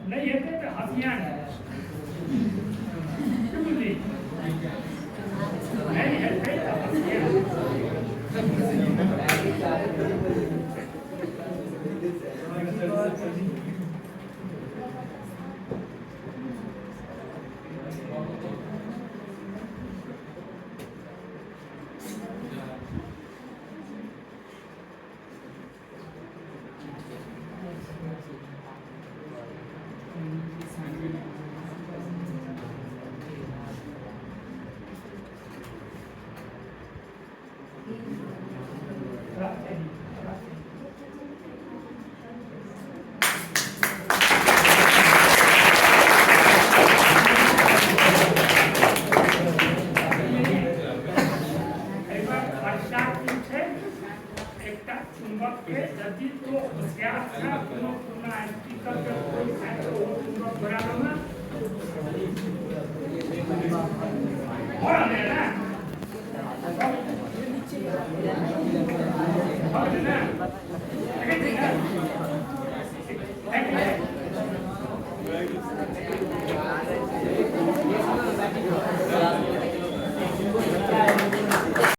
नहि हेतै तऽ हँसिया नहि की बुझली? नहि हेतै तऽ हँसिया। एहिमे खर्चा की छै? एकटा चुंबक के यदि तो होशियार छै, कोनो पुरना स्पीकर के कोइ खाय तऽ ओहो चुंबक बराबर ने भऽ रहलै ने, भऽ गेलै ने, देखै छी ने, देखै छी।